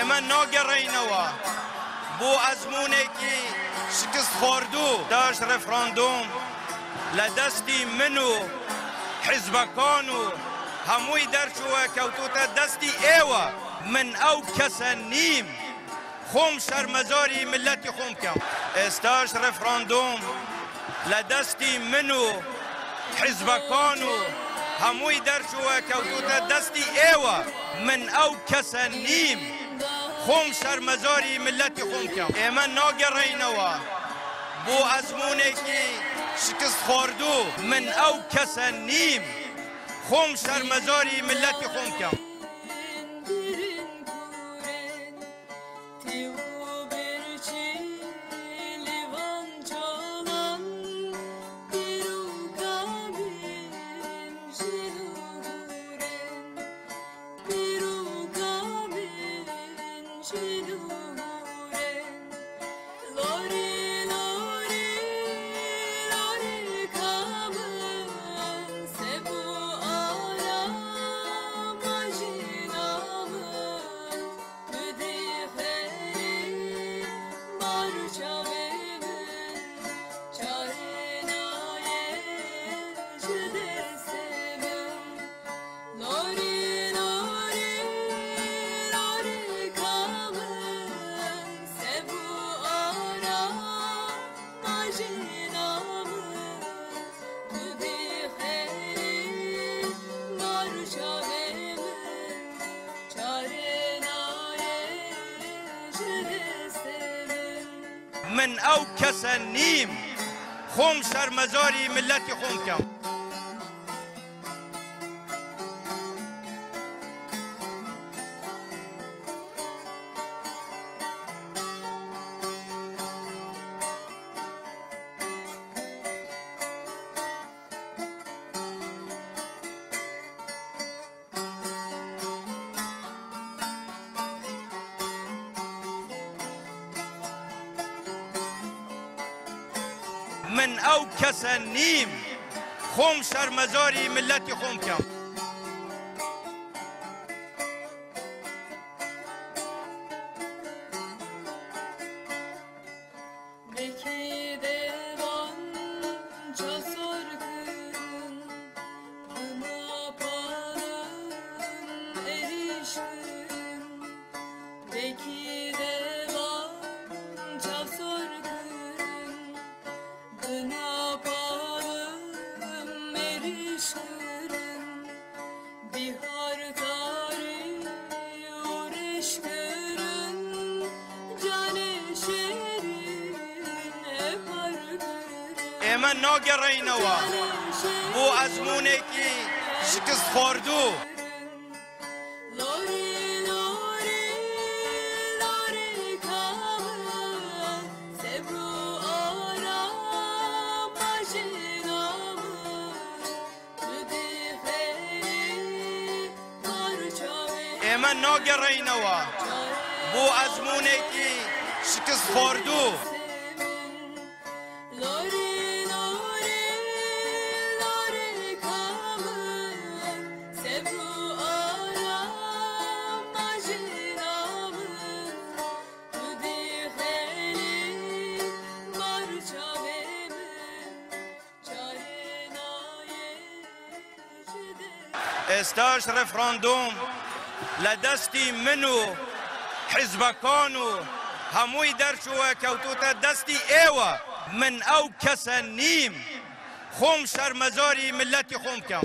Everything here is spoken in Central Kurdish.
ئێمە ناگەڕێینەوە بۆ ئەزموونێکی شکست خواردوو. داش ڕێفراندۆم لە دەستی من و حیزبەکان و هەمووی دەرچووە کەوتۆتە دەستی ئێوە. من ئەو کەسە نیم خۆم شەرمەزاری میللەتی خۆم بکەم. ئێستاش ڕێفراندۆم لە دەستی من و حیزبەکان و هەمووی دەرچووە کەوتۆتە دەستی ئێوە. من ئەو کەسە نیم خۆم شەرمەزاری میللەتی خۆم بکەم. ئێمە ناگەڕێینەوە بۆ ئەزموونێکی شکست خواردوو. من ئەو کەسە نیم خۆم شەرمەزاری میللەتی خۆم بکەم. من ئەو کەسە نیم خۆم شەرمەزاری میللەتی خۆم بکەم. من ئەو کەسە نیم خۆم شەرمەزاری میللەتی خۆم بکەم. ئێمە ناگەڕێینەوە بۆ ئەزموونێکی شکست خواردوو. ئێمە ناگەڕێینەوە بۆ ئەزموونێکی شکست خواردوو. ئێستاش ڕێفراندۆم لە دەستی من و حیزبەکان و هەمووی دەرچووە کەوتوتە دەستی ئێوە. من ئەو کەسە نیم خۆم شەرمەزاری میللەتی خۆم بکەم.